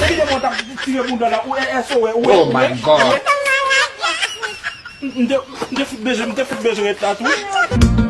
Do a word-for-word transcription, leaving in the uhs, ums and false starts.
Depi devan w t ap tire bouda la, ou, e, èske w wè, ou wè, Oh ou wè, my God. M, m te, m te fout bezwen, m te fout bezwen ret la tou.